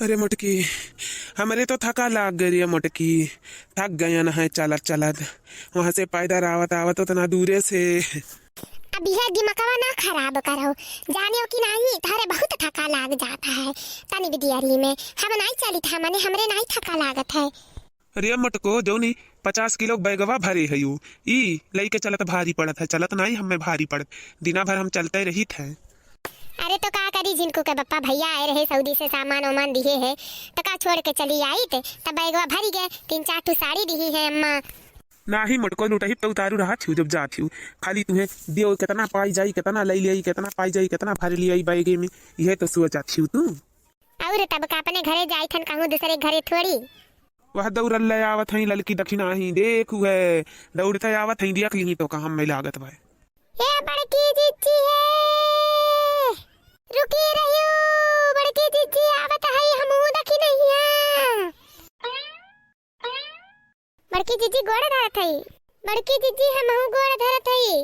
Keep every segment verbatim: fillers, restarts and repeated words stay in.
अरे मोटकी, हमरे तो थका लाग गए रे मोटकी, थक गयन है चलत चलत, वहाँ से पैदल आवत आवत उतना दूरे से। अब यह दिमकवा ना खराब करो, जानियो कि नाहीं, तोहरे बहुत थका लाग जात है। तनी बिदियरी में हम नाहीं चलित है, मने हमरे नाहीं थका लागत है। अरे मोटको, जौनी पचास किलो बैगवा भरे हयू, ई लइके चलत भारी पड़त है, चलत नाहीं हमें भारी पड़त, दिना भर हम चलते रहित है। अरे तो का करी, झिनकू के बप्पा भैया आए रहे सऊदी से, सामान ओमान दिहे है, तो का छोड़ के चली आइत, तब बैगवा भरी गए, तीन चार ठू साड़ी दिही है अम्मा। नाहीं मोटको, लुटही तो उतारू रहा थियू जब जा थियू, खाली तुहे दियो कितना पाई जाई, कितना लई लियाई, कितना पाई जाई, कितना भर लियाई बैगे में, यह तो सोचा थियू तू। और तब का अपने घरे जाई थन, कहूँ दूसरे घरे थोड़ी। वह दौड़ल ले आवत हई ललकी दखिनाही, देखू है, दौड़ते आवत हई, देख लिही तो का हमें लागत भाई। ए बड़की जिज्जी है, रुकी रहियो, बड़की जिज्जी आवत हई, हमहू दखिनहिया। बड़की जिज्जी गोड़ धरत हई, बड़की जिज्जी हमहू गोड़ धरत हई।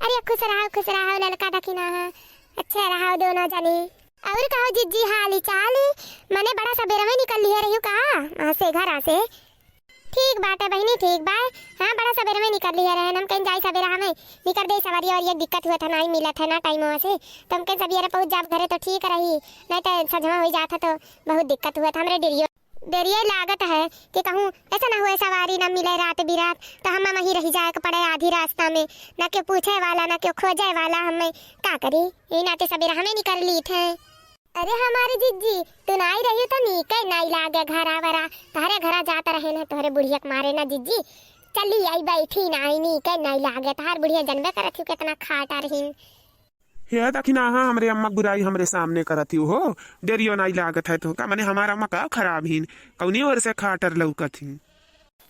अरे खुश रहो, खुश रहो ललका दखिनाहा, अच्छे रहो दोनों जनी। और कहो जिज्जी, हाली चाल, मने बड़ा सबेरवे निकल लिहे रहियो का वहाँ से, घरा से? ठीक बाटे बहिनी, ठीक बा। हाँ, बड़ा सबेरवे निकल लिहे रहन, हम कहीं जाई सबेरा हमें निकल दे सवारी और ये दिक्कत हुआ था, नाहीं मिलत है ना टाइम वहाँ से, तो हम कहीं सबेरे पहुँच जाब घरे तो ठीक रही, नाहीं तो सझवा हो जात है तो बहुत दिक्कत हुआ था हमरे डेरियो। डेरिये लागत है कि कहूँ ऐसा ना हुए सवारी ना मिले रात बिरात, तो हम वहीं रही जाए के पड़े आधी रास्ता में, ना क्यों पूछे वाला, ना क्यों खोजे वाला, हमें का करी, यही नाते सबेरा हमें निकल ली थे। अरे हमारे जिज्जी, तू नाई रही तो नीके नाई लागे घरा वरा, तहरे घरा जात रहे ना तोहरे बुढ़िया के मारे ना जिज्जी, चली आई बैठी नाई, नीके नाई लागे, तहार बुढ़िया जनबे करत हूँ कितना खाटा रही। हे दखिनाहा, हमरे अम्मा बुराई हमरे सामने करत ही हो, डेरियो नाई लागत है तो का, मने हमार अम्मा का खराब हीन, कौनी ओर से खाटर लौकत ही?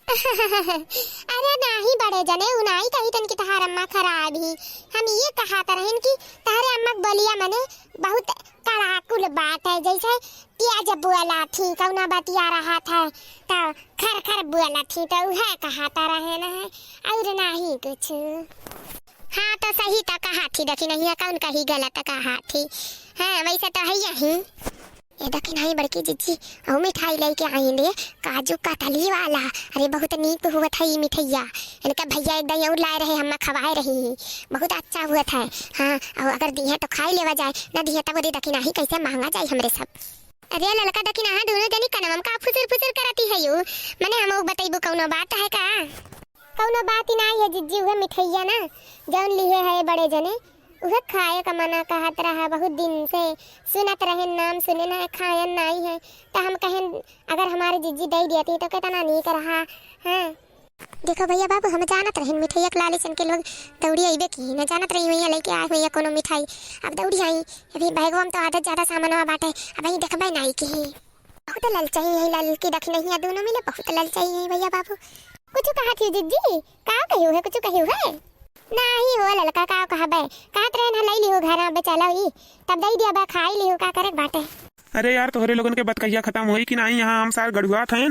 अरे नाही बड़े जने, उ नाही कही तन कि तहार अम्मा खराब ही, हम ये कहत रहन कि तहरे अम्मा के बोलिया मने बहुत कड़ाकुल बात है, जैसे प्याज बोला थी, कौना बतिया रहा था, तो खर खर बोला थी, तो उहे कहत रहन है, और नाही कुछ। हाँ, तो सही तो कहा थी, दखिनहिया कौन कही गलत कहा थी। हाँ, वैसे तो है यही। ए दखिनही बड़की जिज्जी, अउ मिठाई लेके आई ले, काजू कतली वाला। अरे, बहुत नीक हुआ था ई मिठैया। इनका भैया एक दाई और लाए रहे, हम्मा खवाए रही ही। बहुत अच्छा हुआ था। हाँ, और अगर दिहे तो खाई लेवा जाए, ना दिहे तब दे दखिनही कैसे महंगा जाए हमरे सब। अरे ललका दखिनहा, दोनों जनी कनवा में का फुसुर फुसुर करती है यू? मने हमहू बतैबू कौनो बात है का? कौनो बात ही नाई है जिज्जी, उहे मिठैया ना जौन लिहे है बड़े जने, उहे खाए का मना कहत रहा। बहुत दिन से सुनत रहे, नाम सुने ना, खायन नाई है, तो हम कहेन अगर हमारे जिज्जी दे देती तो कितना नीक रहा। हाँ, देखो भैया बाबू, हम जानत रहे मिठैया के लालच इनके लोग दौड़ी अइबे की, न जानत रही हुई लेके आए हुई कोनो मिठाई। अब दौड़ी आई, अभी बैगवा में तो आधा ज्यादा सामानवा बाटे, अब यही देखबे नाई की। बहुत ललचाई है ललकी दखिनहिया, दोनों मिले बहुत ललचाई है भैया बाबू। कुछ कहा थी जिज्जी, का कहियो है, कुछ कहियो है? नाही हो ललका, का कहबे, कहत रहे ना लई लिहो घर में चलो ई, तब दई दिया बा, खाई लिहो, का करे के बाटे। अरे यार, तोहरे लोगन के बतकहिया खत्म होई कि नाही? यहाँ हम सार गड़ुआत हैं,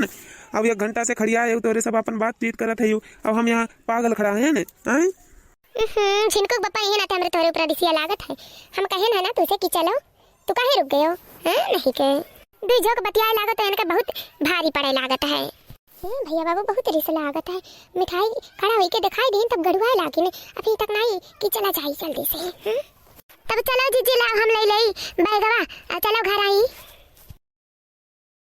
अब एक घंटा से खड़िया है, तोहरे सब अपन बातचीत करत है, अब हम यहाँ पागल खड़ा हैं, हैं? हम्म, झिनकू के बप्पा, इहे नाते हमरे तोहरे ऊपर रिसिया लागत है। हम कहेन है ना तुसे कि चलो, तू काहे रुक गयो? हैं? नहीं के। दुई झोंक बतियाए लागत तो इनका बहुत भारी पड़े लागत है। हे भैया बाबू, बहुत रिस लागत है। मिठाई खड़ा होई के दिखाई दीन तब गड़ुआए लागिन। अभी तक नाई कि चला जाई जल्दी से। हम्म? तब चलो जिज्जी, लाओ हम ले लेई बैगवा, आ चलो घर आई।